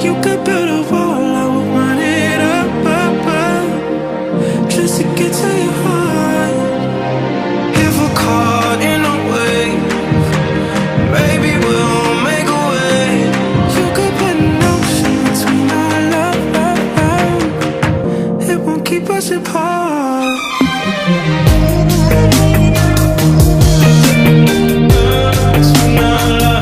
You could build a wall, I would run it up, up, up, just to get to your heart. If we're caught in a wave, maybe we'll make a way. You could put an ocean between our love, love, love. It won't keep us apart. Between our love.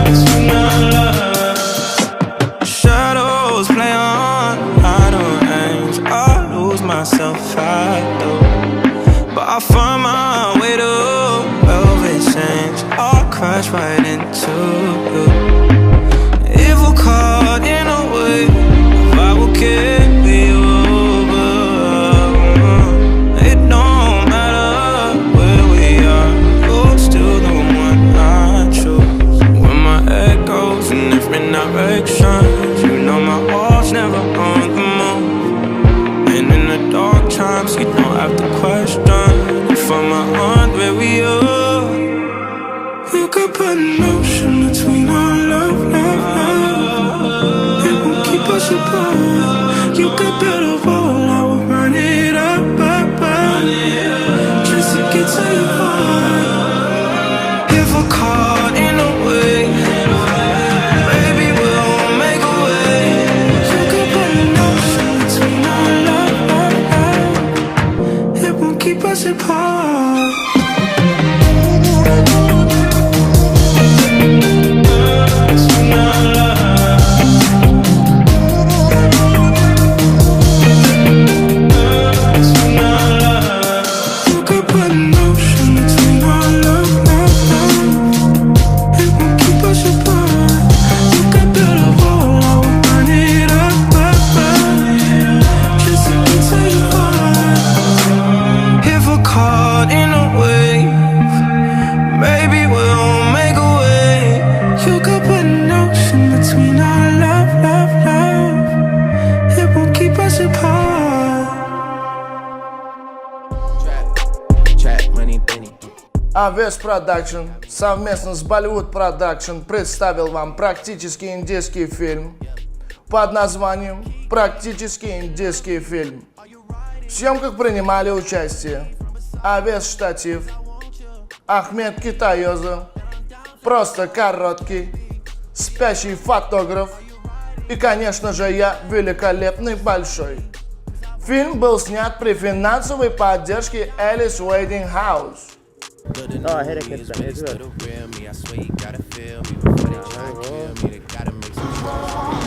Between our love. Shadows play on idle ends. I lose myself, I do. But I find my way to velvet sands. I'll crash right into you. If we're caught in a wave, I will carry you over. It don't matter where we are, you're still the one I choose. When my head goes in different directions, you know my heart's never on the move. And in the dark times, you don't have to question if I'm on where we are. You could put an ocean between our love, love, love. It won't keep us apart. You could build a wall, I would run it up, up, up, just to get to your heart. If we're caught in a wave, maybe we'll make a way. You could put an ocean between our love, love, love. It won't keep us apart. Between our love. Between our love. You could put an ocean between our love, love, love. It won't keep us apart. You could build a wall, I would run it up, up, up, just to get to your heart. If we're caught in a wave, maybe we'll make a way. You could put an ocean between our love, love, love. It won't keep us apart. Trap, trap, money, Benny. Авес Production совместно с Bollywood Production представил вам практически индийский фильм под названием «Практически индийский фильм». В съемках принимали участие Авес Штатив, Ахмед Китайоза, Просто Короткий, Спящий Фотограф и, конечно же, я, Великолепный Большой. Фильм был снят при финансовой поддержке Alice Wedding House. Aa hereketlen ediver. The real me, I swear you gotta feel me. Before they try to kill me, they gotta make some choices.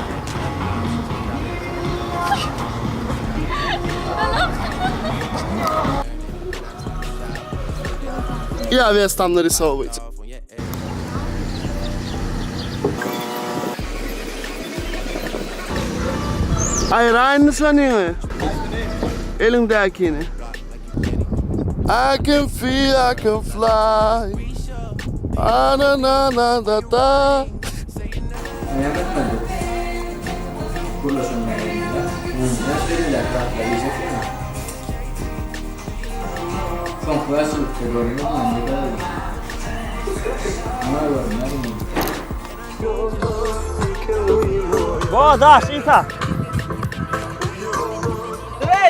И Авес там нарисовывается. Aýraýyn şanyňy. Eliňdäkini. I can feel, I can fly. Ah, na na na da da. Näme Gürleşenlerinde. Näşeýle zatlar Soňky bäşlikde görünmän gider. Näme görünmän? Bo daş İsa.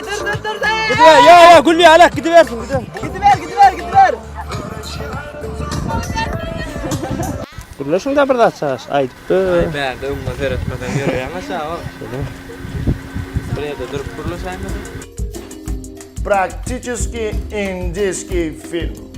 Dur dur dur dur. Gidiver ya ya gülli alak gidiversin gidiver. Gidiver gidiver gidiver. Gürleşiň da bir zat çaş. Aýdyp. Ay bärde öňüňe seretmeden ýöreýäň aşağı. Bir ýerde durup gürleşäýmeli. Практически индийский фильм.